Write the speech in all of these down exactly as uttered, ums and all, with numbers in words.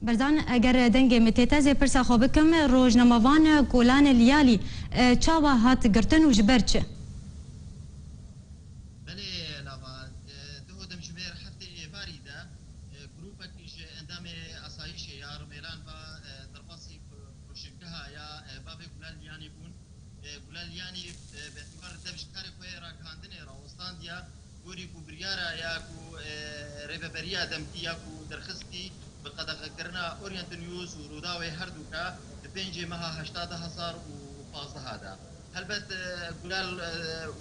Berzan, eger dengê min tê te, zê pirsa xwe bikim, rojnamevan Golan Liyalî, e, çawa hat girtin û ji ber çi? Belê, lava, e, duho demjimêr heftê êvarî de, e, grûpek ji endamê asayîşê ya Rimêlan ve, e, derbasî firoşingeha ya, e, bavê Gulan Liyanî bûn. E, Gulan Liyanî, e, bi îtibar dev ji karê xwe yê ragihandinê rawestandiya, gorî ku biryara ya ku, e, rêveberiya demkî ya ku derxistî bi qedexekirina Orient News û Rûdawê herduka di pêncê meha heşta du hezar û pazdeh de. Helbet, e, Gulal, e,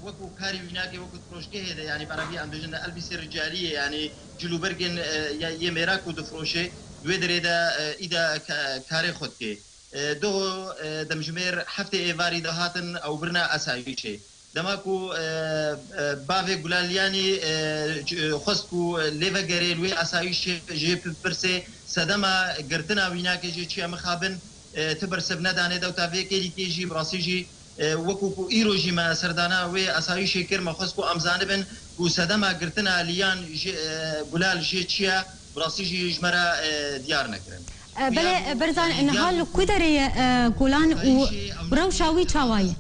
wekû karî wînakê, wekû di firoşgehê de, yanî bi erebî em dibêjin de elbîsê ricaliyê, yanî cilûbergên, e, ya, yê mêra ku difiroşê, di wê derê de, e, îda ka-, karê xwe dike. E, doho, e, demjimêr heftê êvarî de hatin ew birina asayîşê. Dema ku, e, e, bavê Gulal Liyanî, e, c-, e, xwest ku lê vegerê li wê asayîşê jê bipirsê, sedema girtina wînakê jê çi ye mixabin, e, ti bersiv nedanê dewta vê kêlîkê jî, bi rastî jî, e, wekû ku îro jî me serdana wê asayîşê kir, me xwest ku em zanibin ku sedema girtina Liyan ji, e, Gulal jê çi ye, bi rastî jî ji me re, e, diyar nekirin. E, belê, e, Berzan, niha li ku derê ye, e, Gulan û rewşa wî çawa ye?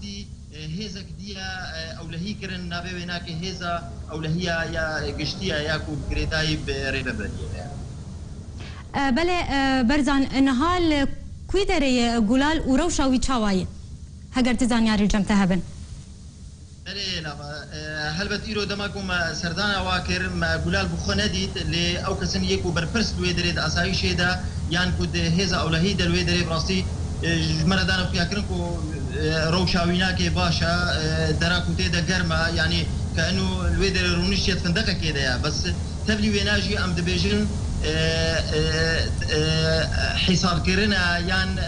E, hêzek diya, e, ewlehî kirin, navê wê nake hêza ewlehiya ya giştiya ya ku girêdayî bi rêveberiyê de. E, belê, e, Berzan, niha li ku derê ye Gulal û rewşa wî çawa ye? Heger ti zanyarî li cem te hebin. Belê, lava, e, helbet îro dema ku me serdana wa kir, me Gulal bi xwe nedît, lê ew kesin yê ku berpirs li wê derê di asayîşê de, yan ku di hêza ewlehî de li wê derê bi rastî, e, ji me re dane xuyakirin ku, e, rewşa wînakê baş e, e, dera ku tê de germ e, yanî ke eno li wê derê rûniştiye di findeqekê de ye. Bes tevlî wêna jî em dibêjin, e, e, e, hîsarkirina yan, e,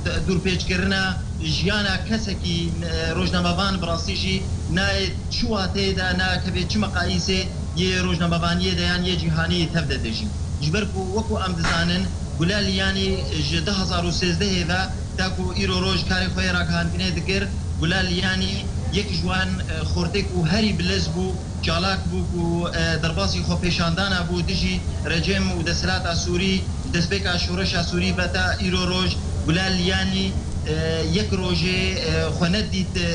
d-, dûrpêçkirina jiyana kesekî, e, rojnamevan bi rastî jî nayê çi wateyê de, nakevê çi meqayîsê yê rojnamevaniyê de yan yê cîhanî tev de dijî. Ji ber ku wekû em dizanin, Gulal Liyanî ji du hezar û sêzdehê ve ta ku îro roj karê xwe yê ragihandinê dikir, Gulal Liyanî yek ji wan, e, xortê ku herî biliz bû, çalak bû ku, e, derbasî xwepêşandana bû dijî rejîm û desthilata Sûrî, destpêka şoreşa Sûrî ve ta îro roj Gulal Liyanî, e, yek rojê, e, xwe nedît, e,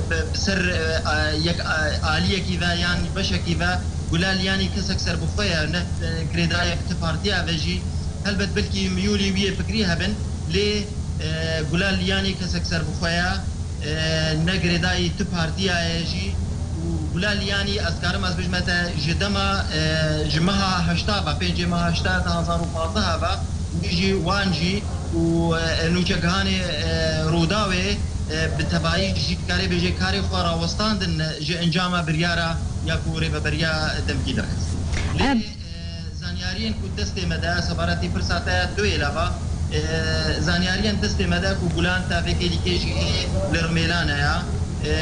bi, bi ser, e, a, yek, a, aliyekî ve yan beşekî ve. Gulal Liyanî kesek serbixwe ye, ne, e, girêdayek ti partiya ve jî. Helbet belkî miyûlî wî yê fikrî hebin, lê, e, Gulal Liyanî kesek serbixwe ye. E, ne girêdayî tu partiyayê jî û Gulal Liyanî, ez dikarim ez bijme te, ji dema, e, ji meha heşta ve, pêncê meha heşta du hezar û pazdeh ve, wî jî wan jî û, e, nûçegihanê, e, Rûdawê, e, bi tevayî jî dikarê bêjê karê xwe rawestandin ji encama biryara ya ku rêveberiya demkî derxist. Lê, e, Zanyariyên ku destê me de, sebaretî pirsa te du êlava, e, zanyariyên destê me de ku Gulan tavê kêlîkê jî li Rimêlan e ya. E,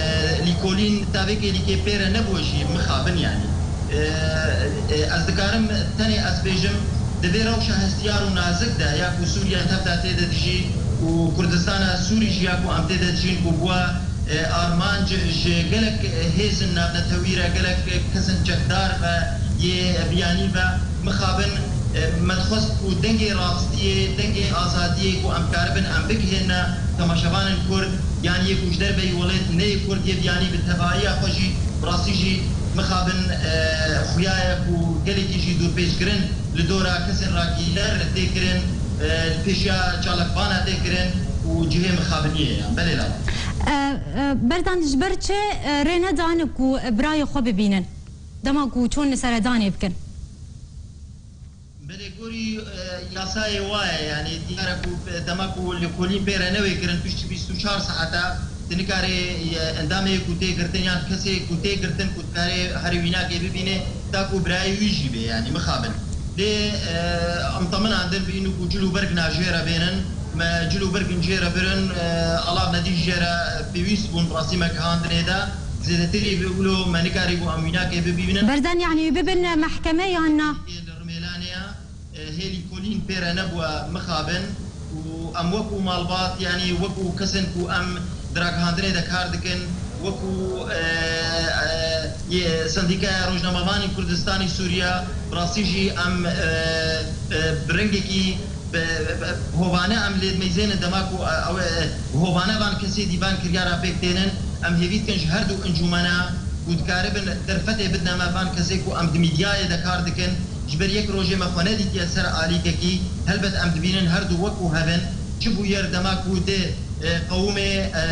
lîkolîn tavê kêlîkê pê re nebû jî mixabin yanî. E, e, ez dikarim tenê ez bêjim, di vê rewşa hestiyar û nazik de ya ku Sûriye tev de tê de dijî û Kurdistana Sûrî jî ya ku em tê de dijîn ku bûa e, armanc ji gelek hêzin navnetewî re, gelek kesên çekdar ve yê biyanî ve mixabin, e, me dixwest ku dengê rastiyê, dengê azadiyê ku em karibin em bigihêne temaşevanên Kurd, yan yê ku ji derveyî welêt neyê Kurd yê biyanî bi tevahiya xwe jî, bi rastî jî mixabin, e, xuya ye ku gelekî jî dûrpêçkirin li dora kesên ragîler tê kirin, e, li pêşiya çalakvana tê kirin û cihê mixabiniyê ye. Belê lava. E, e, Berzan, ji ber çi, e, rê nedan ku birayê xwe bibînin? Dema ku çûn li seredanê bikin? Belê gorî, e, yasayê wa ye, yanî diyar e ku dema ku lêkolîn pê re newê kirin piştî bîst û çar saeta, tu nikarê, e, endamê ku tê girtin yan kesê ku tê girtin ku dikarê herî wînakê bibînê, ta ku birayê wî jî bê, yanî mixabin. Lê, e, em teminandin bi înû ku cil û berg na jê re bênin, me cil û bergin jê re birin, e, alav nedî jê re pêwîst bûn, bi rastî me gihandinê de, zêdetirî bi wilo me nikarî bû em wînakê bibînin. Berzan, yanî bibin mehkeme yan na? Li Rimêlanê ye. E, hêlî kolîn pê re nebûye mixabin û em wekû malbat, yanî wekû kesên ku em di ragihandinê de kar dikin, wekû, e, e, yê Sendîkaya Rojnamevanên Kurdistanê Sûriye, bi rastî jî em, e, e, bi rengekî Hovane em lê dimeyzênin dema ku ew hovane van kesê dîvan kiryara pêk tênin, em hêvî dikin ji her du encûmena ku dikaribin derfetê bidine me van kesê ku em di mîdyayê de kar dikin, ji ber yek rojê me xwe nedîtiye ser alîkekî, helbet em dibînin her du wek û hev in. Çi bûyer dema ku di, e, qewimê, e,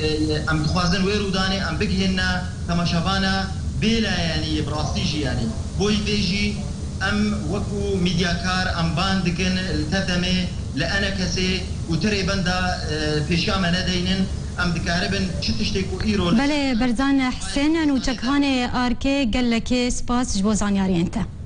e, em dixwazin wê rûdanê em bigihînine temaşevana bê layenî, bi rastî jî, yanî, bo vê jî em wekû mîdyakar em ban dikin li T F M'ê, li E N K S'ê û ti rêbenda, e, pêşiya me nedeynin, em dikaribin çi tiştê ku îro li Belê, Berzan Hisên, nûçekvanê ARK'ê gelekê spas ji bo zanyariyên te.